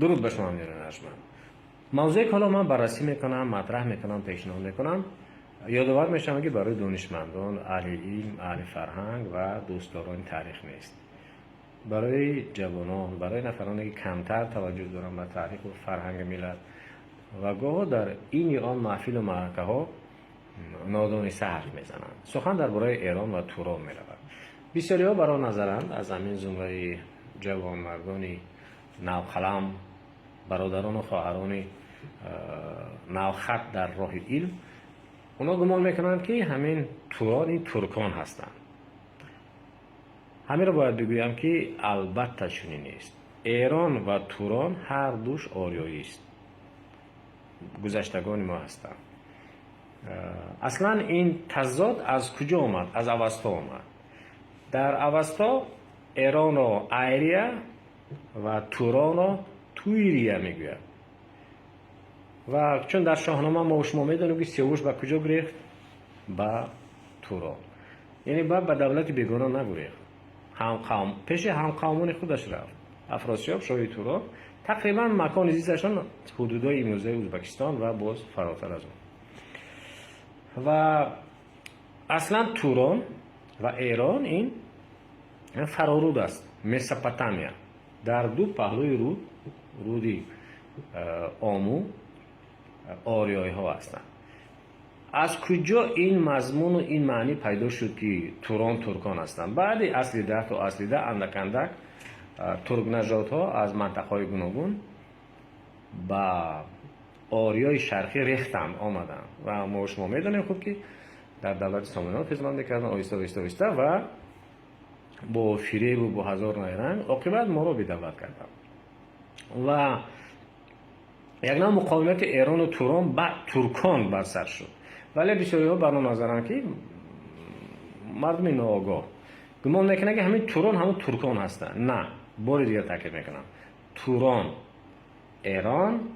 Дуруд ба шумо, амирони арҷманд. Мавзӯе, ки ҳоло ман баррасӣ мекунам, матраҳ мекунам, пешниҳод мекунам, ёдовар мешавам, ки барои донишмандон, аҳли илм, аҳли фарҳанг ва дӯстдорони таърих нест. Барои ҷавонон, барои нафароне, ки камтар таваҷҷӯҳ доранд ба таъриху фарҳанги миллат ва гоҳо дар ин ё он маҳфилу маъракаҳо нодониста ҳарф мезананд. Сухан дар бораи Эрон ва Турон меравад. Бисёриҳо бар он назаранд, аз ҳамин зумраи ҷавонмардони навқалам, бародарону хоҳарони навхат дар роҳи илм, онҳо гумон мекунанд, ки ҳамин Турон ин туркон ҳастанд. Ҳаминро бояд бигӯям, ки албатта чунин нест. Эрон ва Турон ҳар душ ориёист, гузаштагони мо ҳастанд. Аслан ин тазод аз куҷо омад? Аз Авасто омад. Дар Авасто Эронро Айрия ва Туронро Туирия мегӯяд. Ва чун дар Шоҳнома мо шумо медонем, ки Сиёвуш ба куҷо гурехт? Ба Турон. Яъне ба давлати бегона нагурехт, ҳамқавм, пеши ҳамқавмони худаш рафт. Афросиёб, шоҳи Турон, тақрибан макони зисташон ҳудудои имрӯзаи Ӯзбекистон ва боз фаротар аз он. Ва аслан Турон ва Эрон ин фароруд аст, Месопотамия. Дар ду паҳлӯи руд, руди Ому, ориёиҳо ҳастанд. Аз куҷо ин мазмуну ин маънӣ пайдо шуд, ки Турон туркон ҳастанд? Баъди асри 10 то асри 10 андак андак туркнажодҳо аз мантақаҳои гуногун ба Ориёи Шарқӣ рехтанд, омаданд. Ва мо шумо медонем хуб, ки дар давлати Сомониён хизмат мекарданд. Оҳиста, оҳиста, оҳиста ва бо фиребу бо ҳазор найранг оқибат моро бедавлат карданд. Ва як нав муқовимати Эрону Турон ба туркон барсар шуд. Вале бисёриҳо бар он назаранд, ки мардуми ноогоҳ гумон мекунанд, ки ҳамин Турон ҳамун туркон ҳастанд. На, бори дигар таъкид мекунам: Турон, Эрон.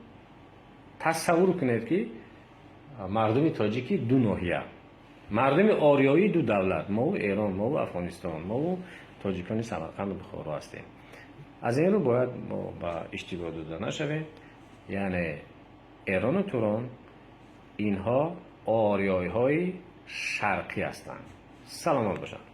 Тасаввур кунед, ки мардуми тоҷики ду ноҳия, мардуми ориёии ду давлат, мову Эрон, мову Афғонистон, мову тоҷикони Самарқанду Бухоро ҳастем. Аз ин рӯ бояд мо ба иштибоҳ дода нашавем. Яъне Эрону Турон инҳо ориёиҳои шарқӣ ҳастанд. Саломат бошанд.